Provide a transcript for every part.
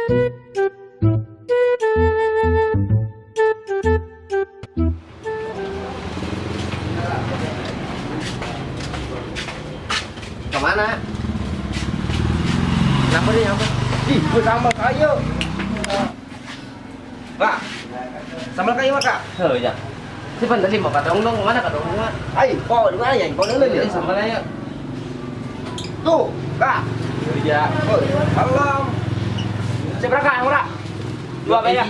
Kemana? Kenapa nih apa? Ih, gue sambal kayu. Pak, sambal kayu Kak? Oh iya. Siapa tadi mau katong dong, kemana katong dong? Ayo, kok di mana ya? Kok dulu ya sambalnya. Tuh, Kak. Iya. Oh, belum. Siapa Kak? Murah. Dua banyak.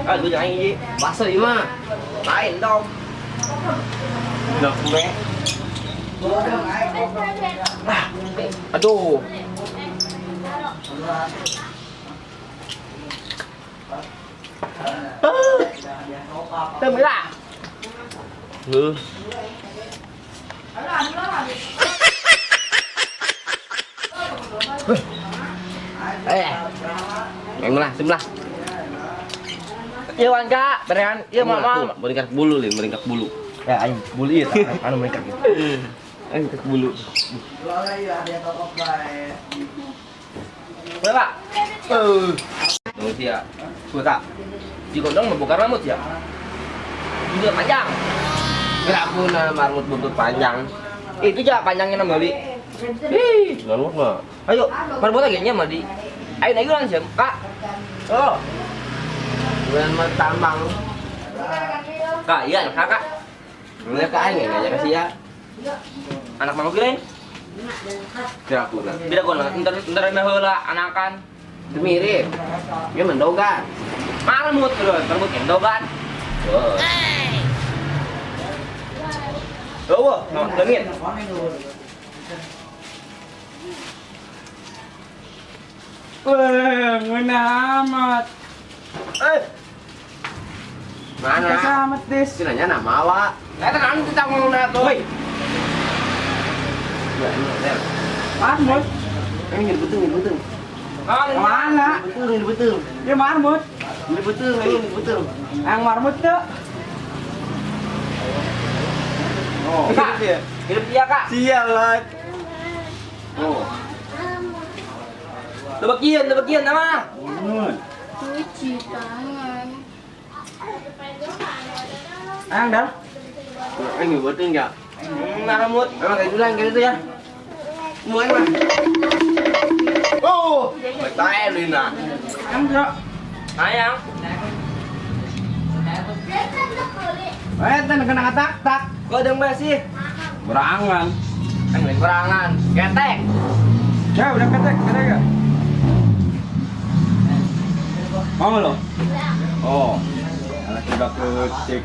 Ah, dua jangan ini. Bakso lima. Lain dong. Udah kue. Ah, aduh. Tunggu lah. Yang lah, sebelah. Iya wan Kak, berean. Iya mama. Meringkak bulu nih, meringkak bulu. Ya, ayo bulu iya, anu meringkak. Meringkak bulu. Boleh Pak? Tunggu sih ya. Boleh Kak. Digondong membongkar rambut ya. Buntut panjang. Kira pun marmut buntut panjang. Itu aja panjangnya nambah beli. Ih, marmut mah. Ayo, marmut lagi nya mah di. Ayo naik ulang sih, Kak. Oh. Bulan mah tambang. Kak, iya anak Kakak. Boleh Kak aing enggak kasih ya. Anak mama kirain. Kira aku lah. Beda gua entar entar heula anakan. Itu mirip. Dia mendogan. Marmut loh, marmut endogan. Oh. Oh, no, dengin. Wah, ngena amat. Mana? Amat des. Nanya nama awak. Eta kan kita ngomong tuh. Woi. Marmut. Ini betul, ini betul. Mana? Betul, ini betul. Ya marmut. Ini betul, ini betul. Yang marmut tuh. Oh, Kak, hidup dia Kak. Sial lah. Oh. Tebakian, tebakian nama. Cuci tangan. Ang dah. Ini betul enggak? Marmut. Emang kayak dulu kayak itu ya. Mulai mah. Oh, tae Lina. Ang kok. Ayang. Eh, kena tak tak. Kok dong sih? Berangan. Ang berangan. Ketek. Ya, udah ketek, ketek ya. Mau lo? Oh. Alah sudah kecik.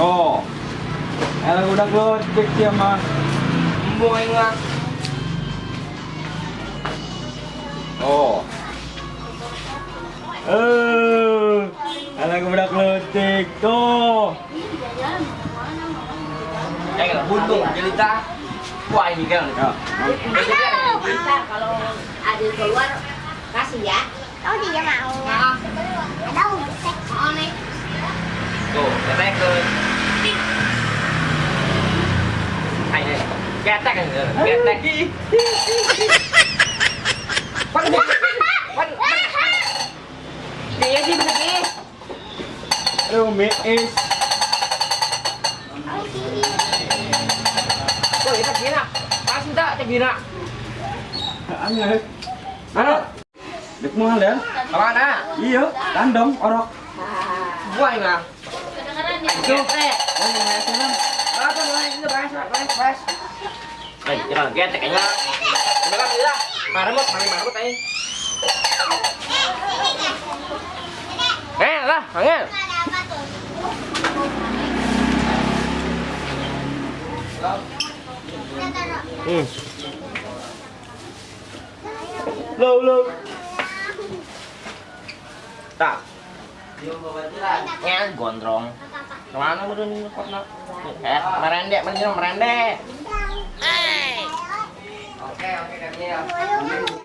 Oh. Alah udah kecik dia mah. Embung aing mah. Oh. Alah udah kecik tuh. Kayak buntung jelita. Wah ini kan. Ya. Bentar kalau Adil keluar kasih ya. Oh dia mau. Ada gesek. Mau nih. Tuh, ketek ke. Ayo, ketek ketek. Pan, pan. Iya sih bener sih. Aduh, miis. Oh, itu gina. Pas enggak gina. Aneh. Mana? Dek mahal ya? Mana? Iya, tandem orok. Buah mah. Ketek. Eh, jangan ketek kayaknya. Kenapa tidak? Marmut, marmut aja. Eh, lah, angin. Low, low. Tak. Ngen gondrong. Kemana meureun kotna? Eh, merendek, merendek. Oke, oke, kami.